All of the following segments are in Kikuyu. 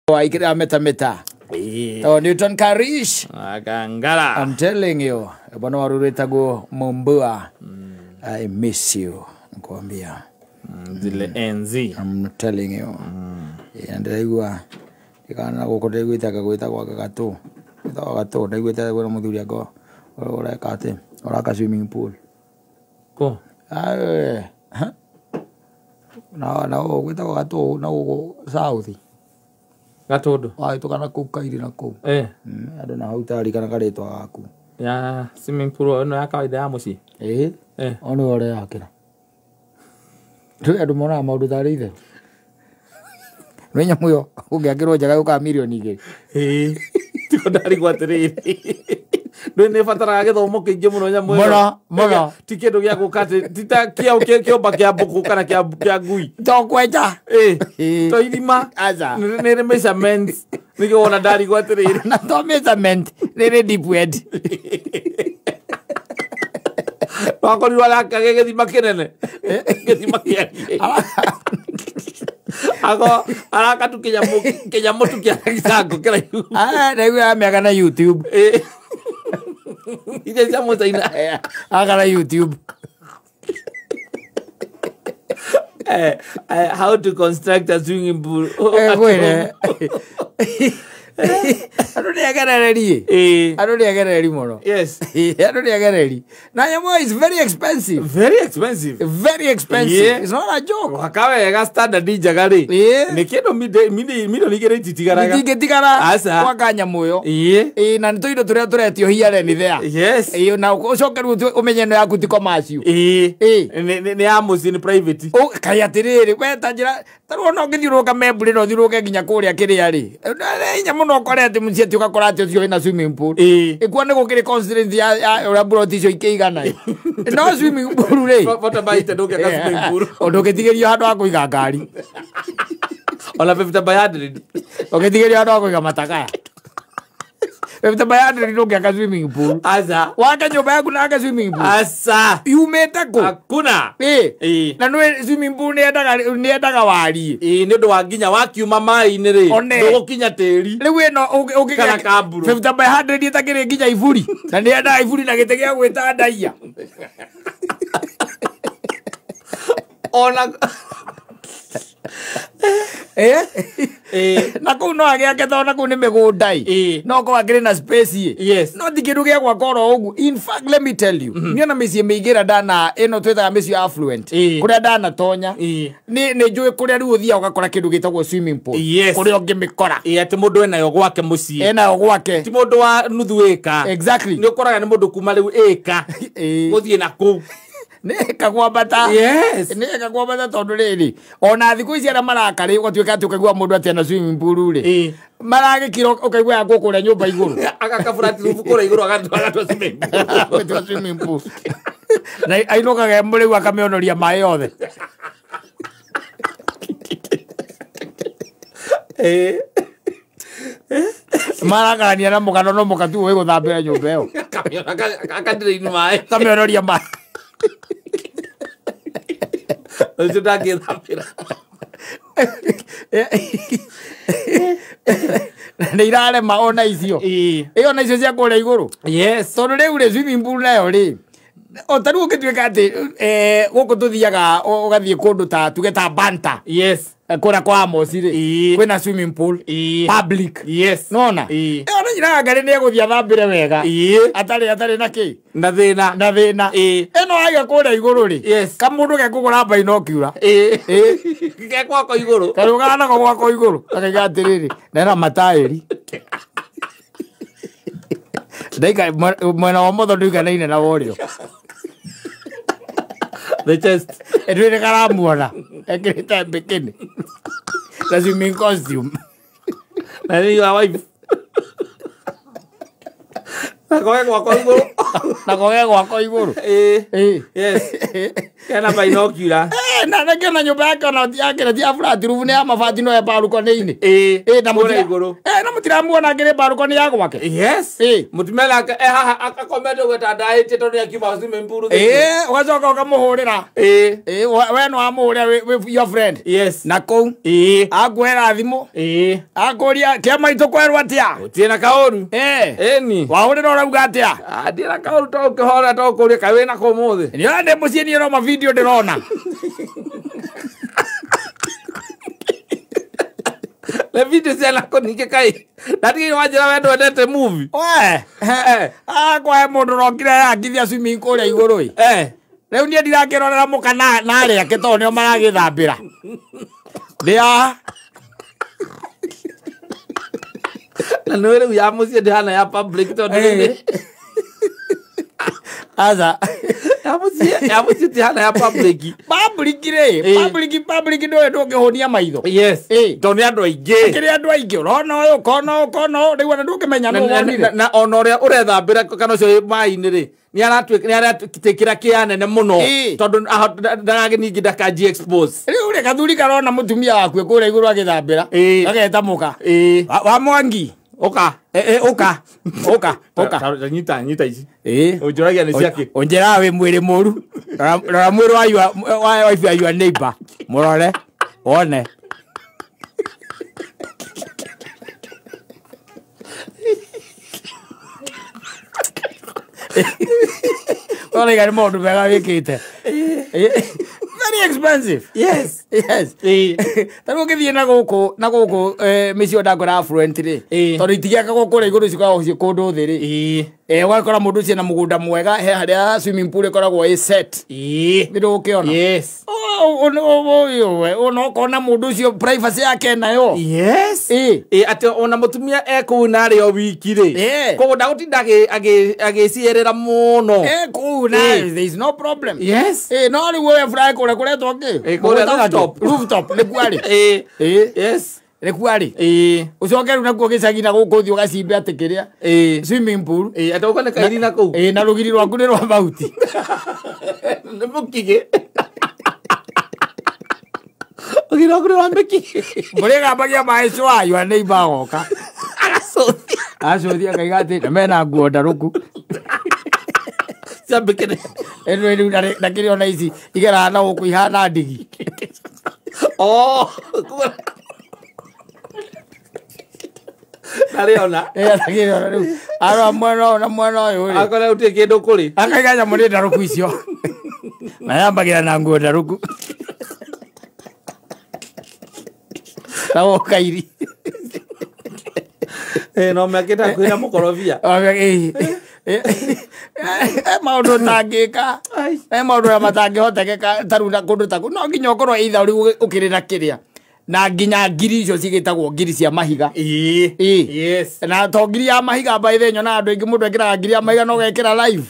Waikira meta. Oh, Newton Karish. Akangara. I'm telling you. Bwana waruretago Mumbua. I miss you. Nkwambia. Zile enzi. I'm telling you. Ndaigua ikana guko ndaiguĩte gwĩtagwo gatũ. Gwĩtagwo gatũ ndaiguĩte gwĩra mũthuri ango ũreka atĩ ũraka swimming pool. Ko? Na na gwĩtagwo gatũ na gũkũ south. Gatũndũ. Wahĩtũka na kũu kairi na kũu. Eh. Andũ na hau tarikana karĩtwa gaku. Ya swimming pool ĩno ya kawaida ya mũciĩ. Ĩĩ. Eh. Ono ũreyakĩra. Rĩu andũ monaga maũndũ tarĩ itherũ. Nĩ nyamũ ĩyo ũngĩakĩrwo njega yũkaga mirioni 2. Ĩĩ. Tiko ndarigwo atĩrĩrĩ. Ndũĩ nĩ ĩbataraga gĩthomo kĩingĩ mũno nyamũ ĩyo. Mũno, mũno. Ti kĩndũ gĩa gũka atĩ ti ta kĩaũ kĩũmba kĩa mbũkũ kana kĩa ngui. To kwenja. Ĩĩ. To irima. Aca. Nĩ ĩrĩ measurements. Nĩkĩo wona ndarigwo atĩrĩrĩ. Na to measurement nĩ ĩrĩ deep wed. Wakorirwo araka gĩthima kĩnene. Gĩthima kĩa. Ako araka tu kĩnyamũ tu kĩa gĩcango kĩraihu. Ah, ndaigua mĩaka na YouTube. Ĩĩ. Iria cia mũcaina. Aka na YouTube. How to construct a swimming pool. Kwĩre. Andũ nĩ agerereri. Ĩĩ. Andũ nĩ agerereri mũno. Yes. Andũ nĩ agerereri. Na nyamũ is very expensive. Very expensive. Very expensive. Yeah. It's not a joke. Gwaka wega standard njega rĩ. Ĩĩ. Nĩ kĩndũ milioni 2 ititigaraga. Itingĩtigara Aca. gwaka nyamũ ĩyo. Ĩĩ. Ĩĩ, na nĩ tũindo tũrĩa tũretio here and there. Yes. Ĩĩ, na ũcoke rĩu ũmenye ĩno yaku ti commercial. Ĩĩ. Ĩĩ. Nĩ ya mũciĩ nĩ private. Kaĩ atĩrĩrĩ, we ta njĩra ta rĩu ona ũngĩthiũrũrũka Memburi na ũthiũrũrũke nginya kũrĩa kĩrĩa rĩ. Nĩ nyamũ no ũkore atĩ mũciĩ atĩ ũgakora atĩ ũcio wĩna swimming pool. Ĩĩ. Ĩkuo nĩ gũkĩrĩ constraint ya ũrĩa plot icio ikĩigana. No swimming pool rĩ. Bota baite ndũngĩaka swimming pool. Ũndũngĩtigĩrio handũ ha kũiga ngari. Ona 50 by 100. Ũngĩtigĩrio handũ ha kũiga matakaya. 50 by 100 ndũngĩaka swimming pool. Aca. Wake nyũmba yaku na ake swimming pool. Aca. Yumĩte kũ? Hakuna. Ĩĩ. Ĩĩ. Na nĩ swimming pool nĩ yendaga wariĩ. Ĩĩ, nĩ ũndũ wa nginya wakiuma maĩ-inĩ rĩ. One. Ndũgũkinya tĩri. Rĩu ĩno ũngĩgĩa Kana kamburu. 50 by 100 ĩtakĩrĩ nginya iburi. Na nĩ yendaga iburi na gĩtĩ gĩa gwĩtandaia. Ona Eh? Ĩĩ. Na kũu no agĩake tondũ na kũu nĩ mĩgũnda ĩ. Ĩĩ. No korwo akĩrĩ na space ĩ. Yes. No ti kĩndũ gĩa gwaka oro ũguo. In fact, let me tell you. Niĩ ona mĩciĩ mĩingĩ ĩrĩa ndana ĩno twĩtaga mĩciĩ affluent. Ĩĩ. Kũrĩa ndanatonya. Ĩĩ. Nĩ njũĩ kũrĩa rĩu ũthiaga ũgakora kĩndũ gĩtagwo swimming pool. Yes. Kũrĩa ũngĩmĩkora. Ĩĩ, atĩ mũndũ enayo gwake mũciĩ. Enayo gwake. Ti mũndũ wa nuthu ĩka. Exactly. Nĩ ũkoraga nĩ mũndũ kuma rĩu ĩka. Ĩĩ. Gũthiĩ na kũu. Nĩ ĩka kwambata. Yes. Nĩ ĩka kwambata tondũ rĩrĩ ona thikũ ici arĩa maraka rĩ ũgatuĩka atĩ ũkaigua mũndũ atĩ ena swimming pool rĩ. Ĩĩ. Maragĩkira ũkaigua ya kũrĩa nyũmba igũrũ. Agaka flat roof kũrĩa igũrũ agatua swimming pool. Agatua swimming pool. Na ainũkaga e mũrĩu akamĩonoria maĩ yothe. Ĩĩ. Marakarania na mũgano no mũkatu ũĩ gũthambĩra nyũmba ĩyo. Akamĩona akadrain maĩ. Akamĩonoria maĩ. Ũcio ndangĩthambĩra. Nĩ irarema ona icio. Ĩĩ. Ĩyo ona icio cia kũrĩa igũrũ. Yes. Tondũ rĩu rĩ swimming pool nayo rĩ o ta rĩu ũngĩtuĩka atĩ gũkũ tũthiaga ũgathiĩ kũndũ ta tuge ta Banta. Yes. Kũrĩa kwa Amos rĩ. Ĩĩ. Kwĩna swimming pool. Ĩĩ. Public. Yes. Nona? Ĩĩ. Ĩyo nĩ nyina ngarĩ nĩ egũthiĩ athambĩre wega. Ĩĩ. Atarĩ na kĩ? Na thĩna. Na thĩna. Ĩĩ. Ĩno waiga kũrĩa igũrũ rĩ. Yes. Kamũndũ gekũgũra binocular. Ĩĩ. Ĩĩ. Ke gwako igũrũ. Karũgana nako gwako igũrũ. Akaiga atĩrĩrĩ, na ena mataĩri. Ndaika mwena wa motho ndũiganaine na wa ũrĩo. The chest. Ndwĩrĩ karamuona. Ekĩrĩte bikini. Na swimming costume. Na nĩ your wife. Na koge gwako igũrũ. Na koge gwako igũrũ. Ĩĩ. Ĩĩ. Yes. Kena binocular. Na na nyũmba yake ona yake na ti ya flat roof nĩ ya mabati no ya balcony-inĩ. Na Kũrĩa igũrũ. Na mũtiramuona ngĩrĩ balcony ya gwake. Yes. Mũtumia nake haha akomete gwĩtandaĩtie tondũ nĩakiuma swimming pool thĩinĩ. Ũgacoka ũkamũhũrĩra. We no wamũhũrĩra with your friend. Yes. Na kũu akuoera thimũ. Akũria kĩama itũ kwerwo atĩa? Gũtirĩ na kaũru. Ĩni. Wahũrĩra ũrauga atĩa? Ndirĩ na kaũru to ũkĩhora to ũkũria kaĩ wĩna kũ ũmũthĩ. Nĩ ndĩ mũciĩ niĩ no mavideo ndĩrona. Na video ciana kũ ningĩ kaĩ. Ndatigire wanjĩra we ndwendete movie. We. Kwa mũndũ ũrokire yakithia swimming kũrĩa igũrũ ĩ. Rĩu niĩ ndirakĩrorera mũka na arĩa ake tondũ nĩo maragĩthambĩra. Ndĩ haha. Na nĩũĩ rĩu ya mũciĩ ndĩhana ya public tondũ rĩu Aca. Ya mũciĩ tihana ya public. Public rĩ, public ndũĩ ndũngĩhũnia maitho. Yes. Tondũ nĩ andũ aingĩ. Kĩrĩ andũ aingĩ ũrona ũyũ ũkona ũyũ ũkona ũyũ rĩu ona ndũngĩmenya nũ wonire. Na ona ũrĩa ũrethambĩra kana ũcio wĩ maĩ-inĩ rĩ, nĩaratwĩkĩra kĩa nene mũno tondũ ndaragĩ ndakanji expose. Rĩu rĩ gathuri karona mũtumia waku kũrĩa igũrũ agĩthambĩra ageta mũka. Wa Mwangi. Ũka. Ũka. Ũka. Ũka. Nyita ici. Ũnjũragia nĩ ciakĩ. Ũnjĩraga wĩ mwĩrĩ mũru. Rora mwĩrĩ wa wife ya your neighbor. Mũrore. Wone. Ũraiga nĩ maũndũ mega wĩkĩte. Very expensive. Yes. Yes. Ta rĩu ũngĩthiĩ na gũkũ mĩciĩ ndakora affluent rĩ. Tondũ itigĩakagwo kũrĩa igũrũ cikoragwo ciĩ kũndũ thĩ rĩ. Ũgakora mũndũ ũcio na mũgũnda mwega he harĩa swimming pool ĩkoragwo ĩ set. Nĩ ndũgũkĩona. Yes. Ona ũkona mũndũ ũcio privacy yake nayo. Yes. Atĩ ona mũtumia ekũu na arĩ o wiki rĩ. Koguo ndagũtinda agĩcierera mũno. Kũu na there is no problem. Yes. No rĩu we fry kũrĩa kũretwo kĩ? Kũrĩa rooftop. Rooftop nĩkuo arĩ. Yes. Nĩkuo arĩ. Ũcoke rĩu nakuo gĩcagi na gũkũ ũthiĩ ũgacimbe atĩ kĩrĩa. Swimming pool. Atĩ ũkone nĩ kairi na kũu. Na rũgiri rwaku nĩ rwa mahuti. Nĩ mũkigĩ. Rũgiri rwaku nĩ rwa mĩkigĩ. Mũrĩgambagia maĩ cwa your neighbor agoka. Agacũthia. Acũthia akaiga atĩ na mena nguo ndarũku. Ciambĩkĩre. Ĩno rĩu na kĩrĩa ona ici igeraga na gũkũ ihana ndigi. Ndarĩona. Ndakĩrĩona rĩu. Arora mwena ũyũ na mwena ũyũ rĩ. Akora gũtirĩ kĩndũ kũrĩ. Akaiga nyamũ nĩ ndarũku icio. Na yambagĩra na nguo ndarũku. Na wokairi. No mekĩte hakuhĩ na mũkorobia. Maũndũ ũtangĩka. Maũndũ marĩa matangĩhotekeka ta rĩu na kũndũ ta kũu. No nginya ũkorwo either rĩu ũkĩrĩ na kĩrĩa. Na nginya ngiri icio cigĩtagwo ngiri cia mahiga. Yes. Na to ngiri ya mahiga by the nyonaga andũ aingĩ mũndũ ekĩraga ngiri ya mahiga na ũgekĩra live.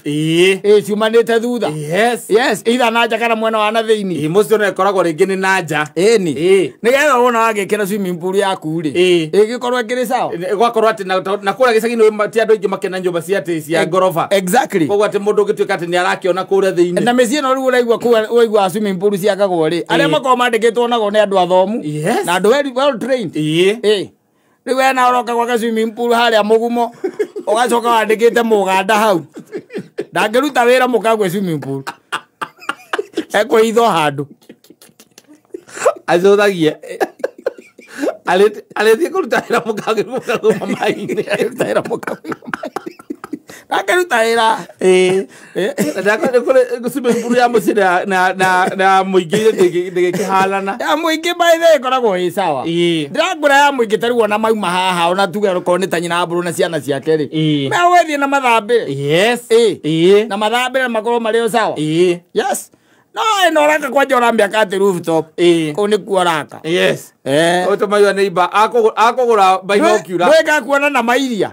Ciumanĩte thutha. Yes. Yes, either na nja kana mwena wa na thĩinĩ. Mũcio no ĩkoragwo rĩngĩ nĩ na nja. Ĩni. Nĩgetha wona wagĩkĩra swimming pool yaku rĩ. Ĩgĩkorwo ĩkĩrĩ sawa. Gwakorwo atĩ na kũrĩa gĩcagi-inĩ ti andũ aingĩ makena nyũmba cia atĩ cia ngoroba. Exactly. Koguo atĩ mũndũ ũngĩtuĩka atĩ nĩ arakĩona kũrĩa thĩinĩ. Na mĩciĩ ĩno rĩu ũraigua kũu ũraigua swimming pool ciakagwo rĩ. Arĩa makoragwo mandĩkĩtwo nago nĩ andũ athomu. Yes. Na andũ well trained. Rĩu we na ũroka gwaka swimming pool harĩa mũgumo ũgacoka wandĩkĩte mũganda hau. Ndangĩruta wĩra mũkagwe swimming pool. Ekwĩhitha o handũ. Acũthagie. Arĩthiĩ kũruta wĩra mũkagwe maĩ-inĩ. Arĩruta wĩra mũkagwe maĩ-inĩ. Ndangĩruta wĩra. Swimming pool ya mũciĩ na mũingĩ ndĩgĩkĩhanana. Ya mũingĩ by the way ĩkoragwo ĩ sawa. Ndĩrakwĩra ya mũingĩ ta rĩu ona mauma haha ona tuge okorwo nĩ ta nyina Mbũrũ na ciana ciake rĩ. Megũgĩthiĩ na mathambĩre. Yes. Na mathambĩre makorwo marĩ o sawa. Yes. No ĩno ũraka kwanja ũramĩaka atĩ rooftop. Kũu nĩkuo ũraka. Yes. Ũtũmagia neighbor akũgũra binocular. Ndwĩka na mairia.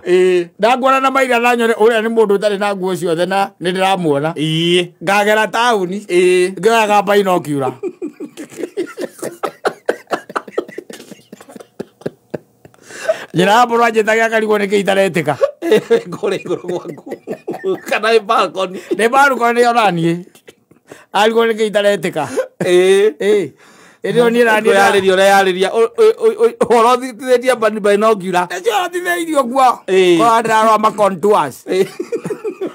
Ndakuona na mairia na nyone ũrĩa nĩ mũndũ ũtarĩ na nguo ciothe na nĩ ndĩramuona. Ngagera taũni. Ngĩoyaga binocular. Nyina Mbũrũ anjĩtaga akarigwo nĩkĩ itaretĩka. Kũrĩa igũrũ gwaku. Kana nĩ balcony. Nĩ balcony ona niĩ. Arigwo nĩkĩ itaretĩka. Ĩĩ. Ĩrĩo niĩ rani Kwĩyarĩria ũreyarĩria ũhoro ũthitithĩtie binocular. Nĩcio ũrathithĩirio guo. Ĩĩ. Korwo ndĩrarora ma contours Ĩĩ.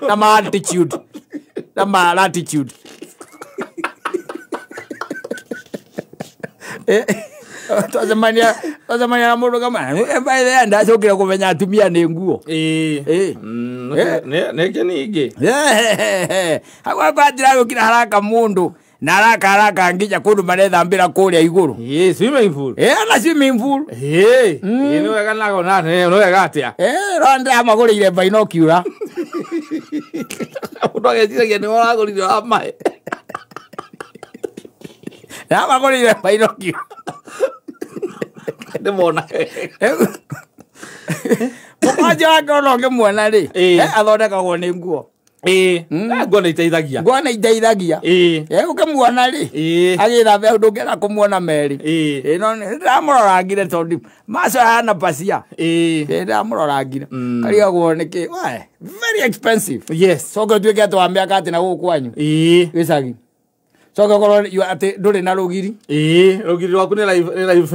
na ma altitude na ma latitude. Twacemania na mũndũ kama by the end ndacokire kũmenya atumia nĩ nguo. Ĩĩ. Ĩĩ. Nĩkĩ ningĩ? Hau hakwa ndĩragũkira haraka mũndũ na haraka haraka nginya kũndũ marethambĩra kũrĩa igũrũ. Ĩĩ, swimming pool. Ĩĩ, na swimming pool. Ĩĩ. Ĩĩ, nĩ wega nago na nĩ wega atĩa? Ĩĩ, no ndĩramagũrĩire binocular. Mũndũ ageciragia nĩ ũragũrire wa maĩ. Ndĩramagũrĩire binocular. Ndĩmona. Mũkwanja wake ona ũngĩmuona rĩ, Ĩĩ. athondekagwo nĩ nguo. Ĩĩ. Nguo nĩ iteithagia. Nguo nĩ iteithagia. Ĩĩ. Ũkĩmuona rĩ, Ĩĩ. agĩthambia ndũngĩenda kũmuona merĩ. Ĩĩ. Ĩĩ, no ndĩramũrorangire tondũ maco hana pacia. Ĩĩ. Ĩĩ, ndĩramũrorangire. Karigagwo nĩkĩ? Why? Very expensive. Yes. Coke ũtuĩke atĩ wa mĩaka atĩ na gũkũ kwanyu. Ĩĩ. Gĩcagi. Coke ũkorwo atĩ ndũrĩ na rũgiri. Ĩĩ, rũgiri rwaku nĩ live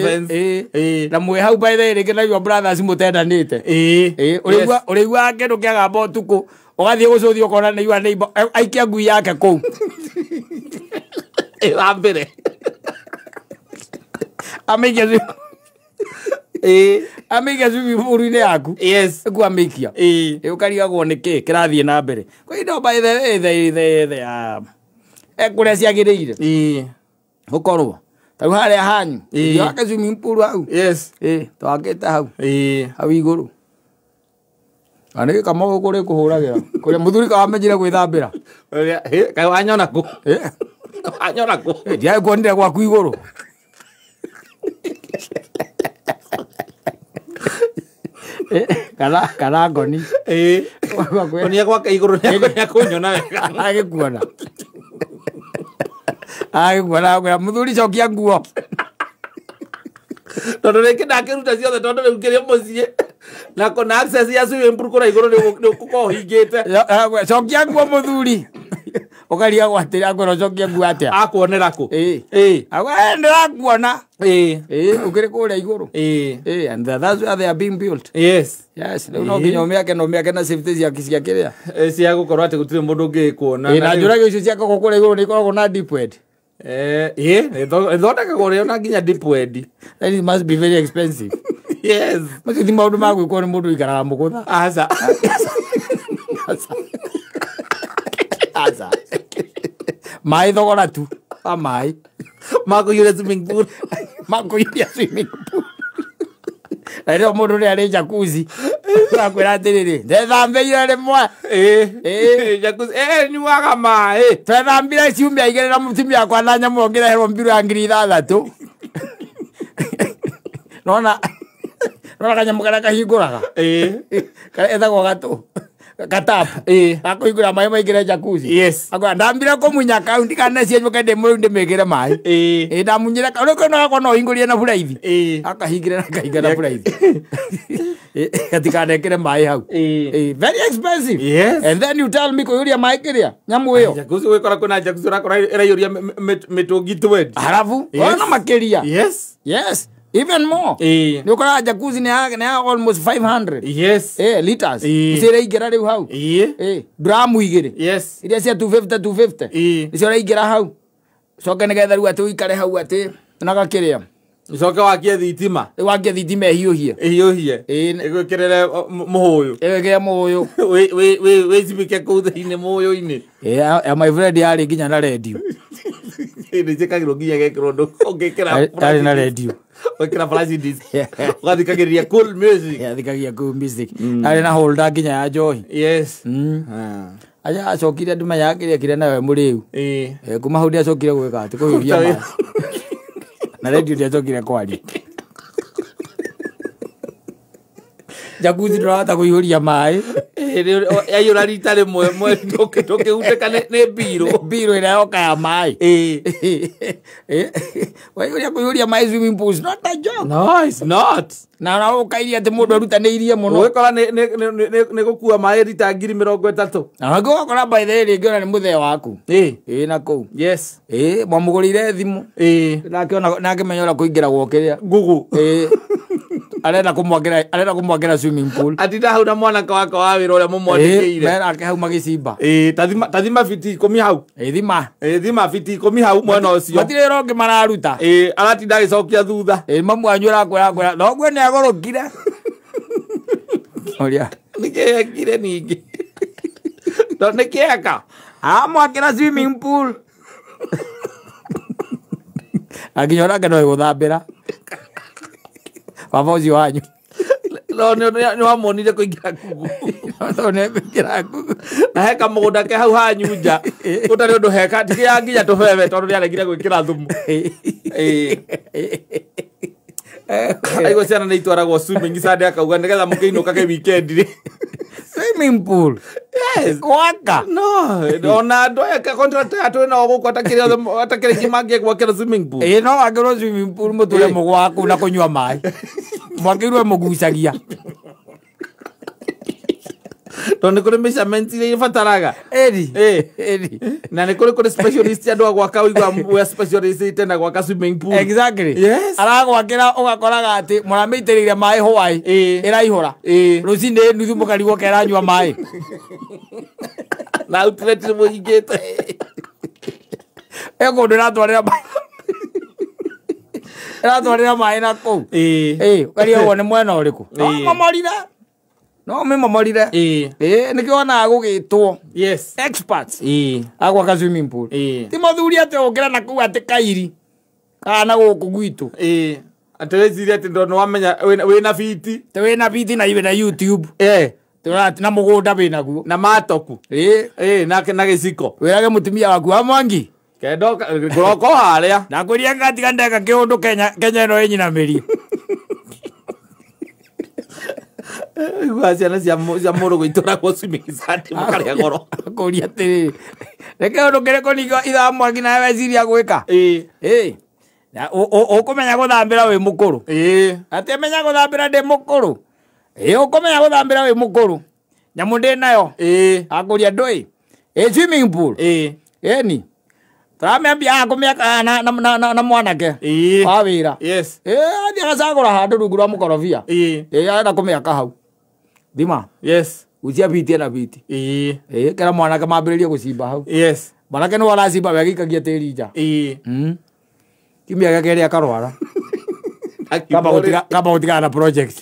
fence. Ĩĩ. Na mwĩ hau by the way rĩngĩ na your brothers mũtendanĩte. Ĩĩ. Ĩĩ, ũrĩiguaga kĩndũ kĩagamba ũtukũ ũgathiĩ gũcũthia ũkona nĩ your neighbor aikia ngui yake kũu. Ĩthambĩre. Amĩikia Ĩĩ. amĩikia swimming pool-inĩ yaku. Yes. Ĩkuo amĩikia. Ĩĩ. Ĩĩ, ũkarigagwo nĩ kĩ kĩrathiĩ na mbere. Kwa hiyo by the way they kũrĩa ciagĩrĩire. Ĩĩ. Gũkorwo. Ta rĩu harĩa hanyu. Ĩĩ. Wake swimming pool hau. Yes. Ĩĩ, twakĩte hau. Ĩĩ. Hau igũrũ. Na nĩ kama gũkũ rĩ kũhũragĩra. Kũrĩa mũthuri kawamenyire gwĩthambĩra. Kaĩ wanyona kũ? Ĩĩ. Wanyona kũ? Ndiaĩ kuonire gwaku igũrũ. Kana ngoni. Ĩĩ. Onia gwake igũrũ nĩakũnyona wega. Agĩkuona. Agĩkuona akwĩra mũthuri cokia nguo. Tondũ rĩngĩ ndakĩruta ciothe tondũ rĩu ngĩrĩ mũciĩ. Na kona access ya swimming pool kũrĩa igũrũ nĩ ũgũkorwo ũhingĩte. Cokia nguo mũthuri. Ũkarigagwo atĩrĩ akwĩra ũcokie nguo atĩa. Akuonera kũ? Ĩĩ. Ĩĩ. Akwĩra ndĩrakuona. Ĩĩ. Ĩĩ, ũkĩrĩ kũrĩa igũrũ. Ĩĩ. Ĩĩ, and that's where they are being built. Yes. Yes, rĩu no nginya ũmĩake na ũmĩake na safety cia kĩrĩa. Cia gũkorwo atĩ gũtirĩ mũndũ ũngĩkuona. Ĩĩ, na njũrage icio ciakagwo kũrĩa igũrũ nĩ ikoragwo na deep wed. Ĩĩ, ĩthondekagwo rĩo na nginya deep wed. That it must be very expensive. Yes. Macio ti maũndũ ma gwĩkwo nĩ mũndũ ũikaraga mũgũtha. Aca. Aca. Maĩ thogora tu. Wa maĩ. Makũiyũria swimming pool. Makũiyũria swimming pool. Na rĩo mũndũ ũrĩa arĩ jacuzzi. Akwĩra atĩrĩrĩ, ndethambĩire rĩmwe. Ĩĩ. Jacuzzi. Ĩĩ, nyuaga maĩ. Twethambire ciumia igĩrĩ na mũtumia wakwa na nyamũ ngĩreherwo mbiru ya 6,000. Nona kanyamũ karĩa kahingũraga. Ĩĩ. Karĩa etagwo gatũ. Gatapu. Ĩĩ. Gakũhingũra maĩ maingĩre jacuzzi. Yes. Akwĩra ndambire kũmunya kau ndikane cienjũke ndĩ mũrĩu ndĩmĩkĩre maĩ. Ĩĩ. Ĩĩ, ndamunyire kau. Rĩu kau gakwa no ũhingũrie na buraithi. Ĩĩ. Akahingĩre na kahinga na buraithi. Gatikanekĩre maĩ hau. Ĩĩ. Ĩĩ, very expensive. Yes. And then you tell me kũiyũria maĩ kĩrĩa nyamũ ĩyo. Jacuzzi wĩkora kwĩna jacuzzi ũrakora ĩraiyũria mĩtũngi 20. Halafu Yes. ona makĩria. Yes. Yes. Even more. Ĩĩ. Nĩ ũkoraga jacuzzi nĩ ya almost 500. Yes. Eh, liters. Ĩĩ. Icio iraingĩra rĩu hau. Ĩĩ. Eh, dramu igĩrĩ. Yes. Iria cia 250 250. Ĩĩ. Icio iraingĩra hau. Coke nĩgetha rĩu atĩ ũikare hau atĩ na gakĩrĩa. Ũcoke wakie thitima. Rĩu wakie thitima ĩhiũhie. Ĩhiũhie. Ĩĩ. Ĩgwĩkĩrĩre mũhũyũ. Ĩgwĩkĩre mũhũyũ. Wĩcibike kũu thĩinĩ mũhũyũ-inĩ. Ĩĩ, my friend yarĩ nginya na redio. Nĩ njĩkagĩrwo nginya gekĩrwo ũndũ ũngĩkĩra. Yarĩ na redio. Ũgekĩra flash disk. Ũgathikagĩrĩria cool music. Yathikagia cool music. Arĩ na holder nginya ya njohi. Yes. Aja acokire ndimenyaga kĩrĩa kĩrĩa nawe mũrĩu. Ĩĩ. Kuma hau ndiacokire gwĩka atĩ kũhiũhia maĩ. Na redio ndiacokire kwaria. Jacuzzi ndũrahota kũihũria maĩ. Yaiyũra rita rĩmwe ndũkĩhutĩka nĩ mbirũ. Mbirũ ĩrĩa yoka ya maĩ. Ĩĩ. Ũrĩa kũiyũria maĩ swimming pool is not a joke. No, it's not. Na ũkairia atĩ mũndũ arutanĩirie mũno. Ũgĩkora nĩ gũkua maĩ rita 30,000. Na ũngĩ ũgakora by the way rĩngĩ ona nĩ mũthee waku. Ĩĩ na kũu. Yes. Ĩĩ mwamũgũrĩire thimũ. Ĩĩ. Nake ona nake menya ũrĩa kũingĩragwo kĩrĩa. Google. Ĩĩ. Arenda kũmwakĩra swimming pool. Atinda hau na mwanake wakwa wa wĩra ũrĩa mũmwandĩkĩire. Mera hau magĩcimba. Ĩĩ tathima fiti 10 hau. Ĩĩ thima. Ĩĩ thima fiti 10 hau mwena ũcio. Matirĩ wĩra ũngĩ mararuta. Ĩĩ aratinda agĩcokia thutha. Ĩĩ mamu wanyu arakwĩra noguo nĩ agũrũkire. Ũrĩa. Nĩkĩ ekire ningĩ? No nĩkĩ eka? Amwakĩra swimming pool. Akinya onake no ĩgũthambĩra. Baba ũcio wanyu. No nĩ wamuonire kũingĩra Google. No nĩ kũingĩra Google. Na heka mũgũnda ke hau hanyu nja. Ũtarĩ ũndũ heka tiga nginya tũbebe tondũ nĩaregire gwĩkĩra thumu. Ĩĩ. Aigua ciana nĩ itwaragwo swimming Sunday akauga nĩgetha mũkĩinũkage weekend rĩ. Swimming pool. Yes. Gwaka. No, ona andũ aya contract aya twĩ nao gũkũ atakĩrĩ aingĩ mangĩgwakĩra swimming pool. Ĩĩ no wakĩrwo swimming pool mũtũre mũgwaku na kũnyua maĩ. Mwakĩirwo mũgucagia. Tondũ nĩ kũrĩ measurements iria ibataraga. Ĩri. Ĩri. Na nĩ kũrĩ specialist andũ a gwaka ũigua we specialist na gwaka swimming pool. Exactly. Yes. Aragwakĩra ũgakoraga atĩ mũramĩitĩrĩire maĩ hwaĩ. Ĩraihũra. Rũcinĩ nuthu mũkarigwo ke ĩranyua maĩ. Na outlet mũhingĩte. Ĩ kũndũ ĩratwarĩra maĩ. Ĩratwarĩra maĩ na kũu. Ĩĩ ũkarigwo nĩ mwena ũrĩkũ. No mamorire. No mĩmomorire. Ĩĩ. Ĩĩ nĩkĩo wonaga gũgĩtwo. Yes. Experts. Ĩĩ. Agwaka swimming pool. Ĩĩ. Ti mũthuri atĩ ũkĩra na kũu atĩ kairi. Kana na gũkũ gwitũ. Ĩĩ. Atĩ wĩcirie atĩ ndona wamenya wĩna biti. Atĩ wĩna biti na wĩna YouTube. Ĩĩ. Na mũgũnda wĩnaguo. Na matoku. Ĩĩ. Ĩĩ na gĩciko. Wĩrage mũtumia waku wa Mwangi. Kendo ngũroka harĩa. Ndakwĩria ngatiga ndeka kĩũndũ Kenya ĩno ĩnyinamĩrie. Igua ciana cia mũrũ gũitũragwo swimming Sunday mũkarĩa goro. Akũria atĩrĩrĩ. Reke ũndũ kĩrĩkũ ningĩ ithaa Mwangi nawe weciria gwĩka? Ĩĩ. Ĩĩ. Ũkũmenya gũthambĩra wĩ mũkũrũ. Ĩĩ. Atĩ menya gũthambĩra ndĩ mũkũrũ. Ĩĩ ũkũmenya gũthambĩra wĩ mũkũrũ. Nyamũ ndĩ nayo. Ĩĩ. Akũria ndũĩ. Ĩĩ swimming pool. Ĩĩ. Ĩni. Tũramĩambia kũmĩaka na mwanake. Ĩĩ. Wa wĩra. Yes. Ĩĩ athiĩ agacagũra handũ rungu rwa mũkorobia. Ĩĩ. Ĩĩ arenda kũmĩaka hau. Thima. Yes. Gucia biti na biti. Ĩĩ. Ĩĩ kera mwanake mambĩrĩrie gũcimba hau. Yes. Mwanake nĩwe aracimba we agĩikagia tĩri nja. Ĩĩ. Kiumia gĩa kerĩ akarwara. Kamba gũtigana na project.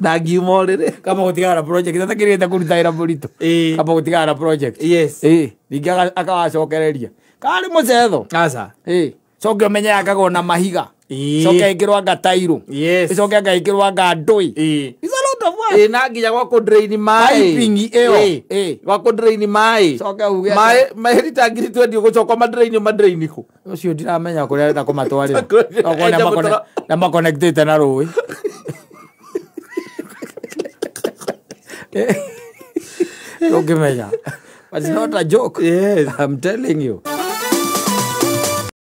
Ndangiuma ũrĩrĩ. Kamba gũtigana na project atakĩrĩte kũruta wĩra mũritũ. Ĩĩ. Kamba gũtigana na project. Yes. Ĩĩ. Ningĩ akawacokereria. Karĩ mũcetho. Aca. Ĩĩ. Coke ũmenye yakagwo na mahiga. Ĩĩ. Coke ĩkĩrwo anga tairũ. Yes. Ĩcoke anga ĩkĩrwo anga ndũĩ. Ĩĩ. It's a lot of work. Ĩĩ na nginya gwa kũ drain maĩ. Piping ĩyo. Ĩĩ. Gwa kũ drain maĩ. Coke uge. Maĩ rita 20,000 ũgũcoka ma drain kũ? Ũcio ndiramenya kũrĩa arenda kũmatwarĩra. Okorwo nĩ makonectĩte na rũĩ. Ndũngĩmenya. But it's not a joke. Yes. I'm telling you.